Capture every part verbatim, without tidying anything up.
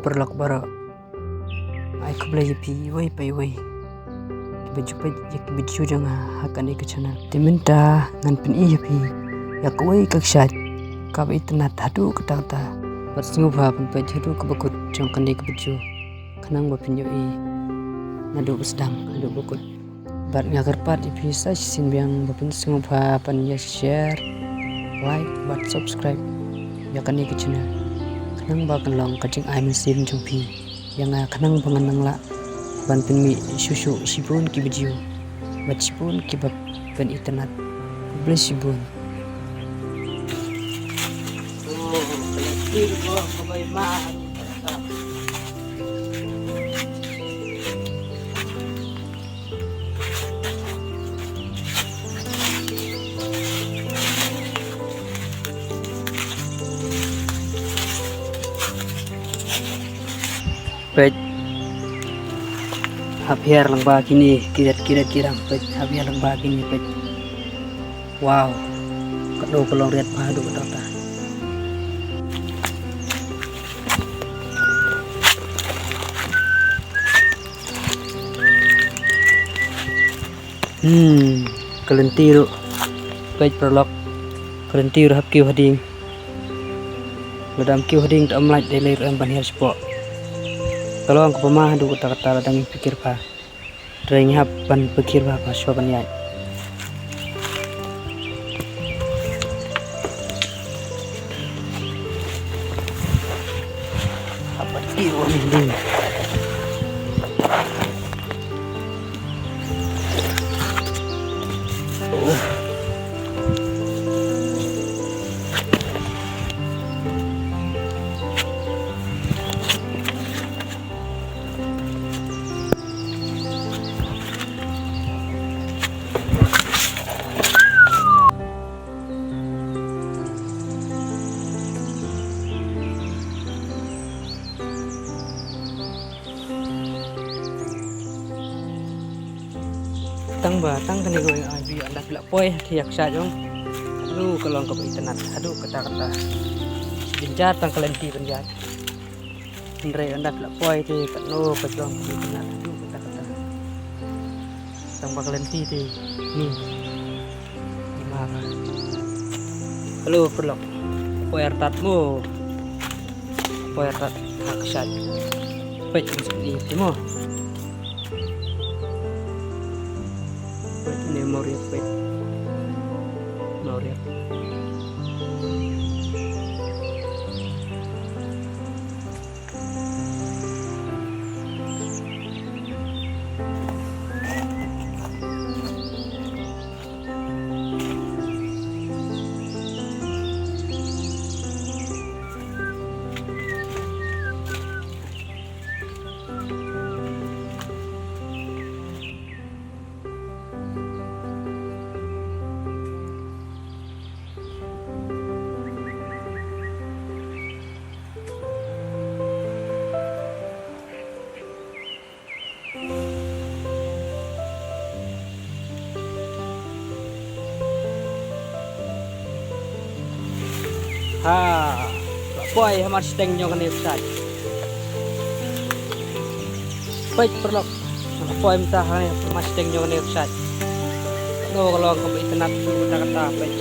paralok baroh. Ai khublei ïa phi iwei pa iwei kiba ju peit ïa ki video jong nga ha kane ka channel. Te mynta ngan pyni ïa phi ïa kawei ka kshaid kaba itynnat haduh katta katta. Bad sngewbha ban peit haduh kaba kut jong kane ka video khnang ba phin ïohi naduh ba sdang haduh ba kut. Bad nga kyrpad ïa phi sa shisien biang ba phin sngewbha ban ïa share, like bad subscribe ïa kane ka channel khnang ba kan long ka jingai mynsiem jong phi ïa nga khnang ba ngan nang lah ban pynmih shuh shuh shibun ki video bad shibun kiba pynitynnat. Khublei shibun. Peit. Hap hiar lang ba kine, kiret kiret kirang, peit, hap hiar lang ba kine, peit. Wow. Katno ka long riat ba haduh katta katta. Hmm, ka lynti ruh. Peit paralok. Ka lynti ruh hap kiew hading. Lada ym kiew hading te ym lait dei lei ruh em ban hiar shapoh. Ka long kaba ma haduh katta katta lada ngim pyrkhat bha. Te ngi hap ban pyrkhat bha ba shuwa ban ïaid. Tang ba, tang kane ka wei ai bi ynda phi la poi ha ïa ka sha jong. Katno ka long kaba itynnat haduh katta katta. Jynjar tang ka lynti ban ïaid. Hynrei ynda phi la poi te katno ka long kaba itynnat haduh katta katta. Tang ba ka lynti te ni. Ni ma ka. Hello paralok. Poi artat mo. Poi artat ha ka sha. Peit ni te mo. Peit ne mawriat peit. Mawriat. Ha, la poi ha mar shiteng jong kane ka sha. Peit paralok, la poi mynta ha mar shiteng jong kane ka sha. Katno ka long kaba itynnat katta katta, peit.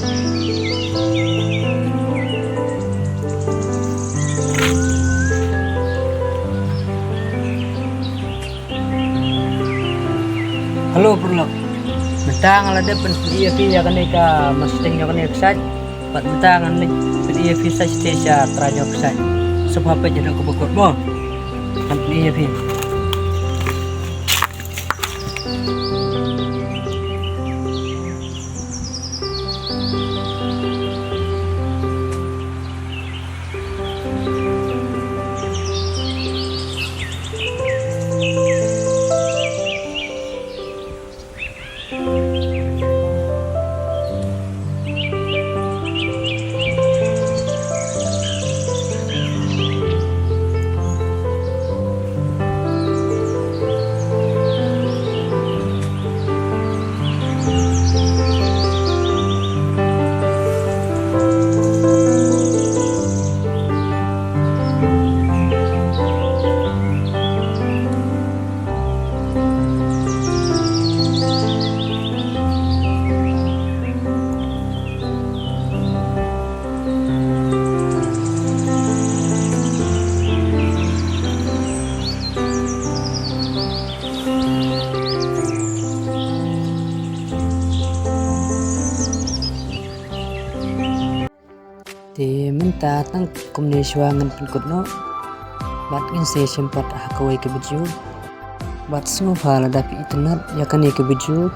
Hello paralok. Mynta nga la dep ban pyni ïa phi ïa kane ka masting ïa kane ka site. Bad mynta ngan leit pyni ïa phi site sha trai jong ka site. Sngewbha peit haduh kaba kut mo. Ngan pyni ïa phi. Te mynta tang kumne shuwa ngan pynkut noh. Bad ngin sa ïashem pat ha kawei ka video. Bad sngewbha lada phi itynnad ïa kane ka video,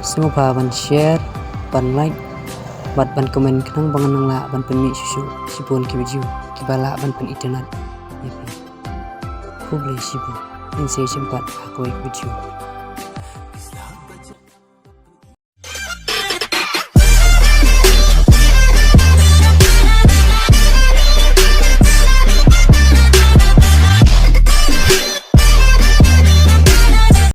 sngewbha ban share, ban like, bad ban comment khnang ba ngan nang lah ban pynmih shuh shuh shibun ki video kiba lah ban pynitynnad ïa phi. Khublei shibun. Ngin sa ïashem pat ha kawei ka video.